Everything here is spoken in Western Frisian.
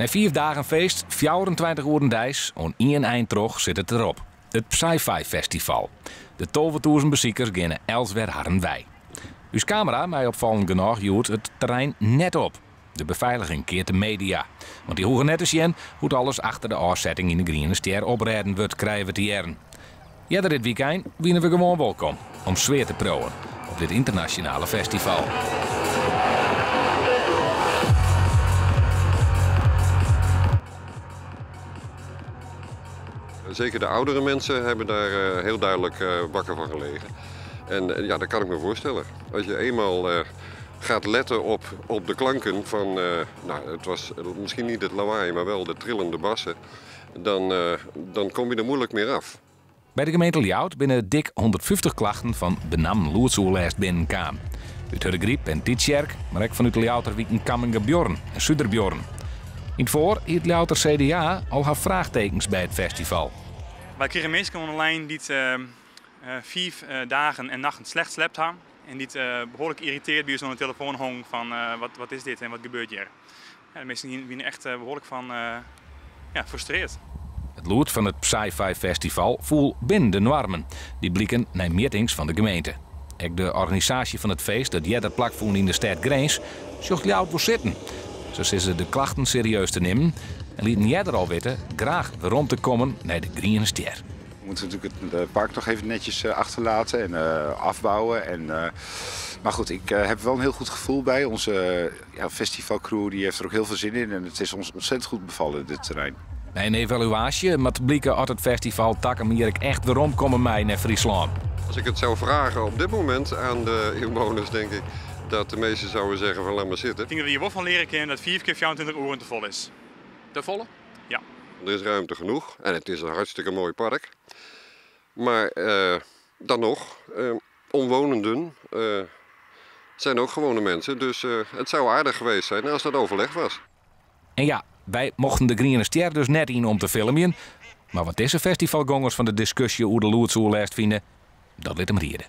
Nei fiif dagen feest, 24 oeren deis, oan ien ein troch sit it derop. It Psy-Fi Festival. De 12.000 besikers geane elts wer harren wei. Us kamera mei opfallend genôch hjoed it terrein net op. De befeiliging keart de media. Want dy hoege net te sjen hoe't alles achter de ôfsetting yn de Griene Stjer oprêden wurdt, krije we te hearren. Earder dit wykein wiene we gewoan wolkom om sfear te priuwen op dit ynternasjonale festival. Zeker de oudere mensen hebben daar heel duidelijk wakker van gelegen. En ja, dat kan ik me voorstellen. Als je eenmaal gaat letten op de klanken van, nou, het was misschien niet het lawaai, maar wel de trillende bassen, dan kom je er moeilijk meer af. By de gemeente Ljouwert binne dik 150 klachten fan benammen lûdsoerlêst binnenkaam. Ut Hurdegaryp en Tytsjerk, mar ek fanút de Ljouwerter wiken Cammingabuorren en Suderbuorren. Yn it foar hie it Ljouwerter CDA al har fraachtekens by it festival. Wy krigen minsken oan de lijn dy't 5 dagen en nachten slecht slept ha en dy't behoarlik irriteerd by ús oan de telefoan hongen fan wat is dit en wat gebeurt hjir. Ja, de minsken wiene echt behoarlik fan ja, frustreerd. It lûd fan it Psy-Fi Festival foel binnen de noarmen. Dy blieken nei mjittings fan de gemeente. Ek de organisaasje fan it feest dat earder plakfûn yn de stêd Grins sjocht Ljouwert wol sitten. Se sizze de klachten serieus te nimmen en lieten earder al witte graach werom te kommen nei de Griene Stjer. We moeten natuurlijk het park nog even netjes achterlaten en afbouwen. Maar goed, ik heb wel een heel goed gevoel bij. Onze festivalcrew die heeft er ook heel veel zin in en het is ons ontzettend goed bevallen, dit terrein. Nei in evaluaasje moat bliken oft it festival takom jier echt weromkomme mei nei Fryslân. Als ik het zou vragen op dit moment aan de inwoners, denk ik dat de meesten zouden zeggen van laat maar zitten. Ik denk dat we hier wel van leren kennen dat 4 keer 24 uur te vol is. Te volle? Ja. Er is ruimte genoeg en het is een hartstikke mooi park. Maar dan nog, omwonenden zijn ook gewone mensen. Dus het zou aardig geweest zijn als dat overleg was. En ja, wy mochten de Griene Stjer dus net yn om te filmjen. Mar wat dizze festivalgongers fan de diskusje oer de lûdsoerlêst fine, dat lit him riede.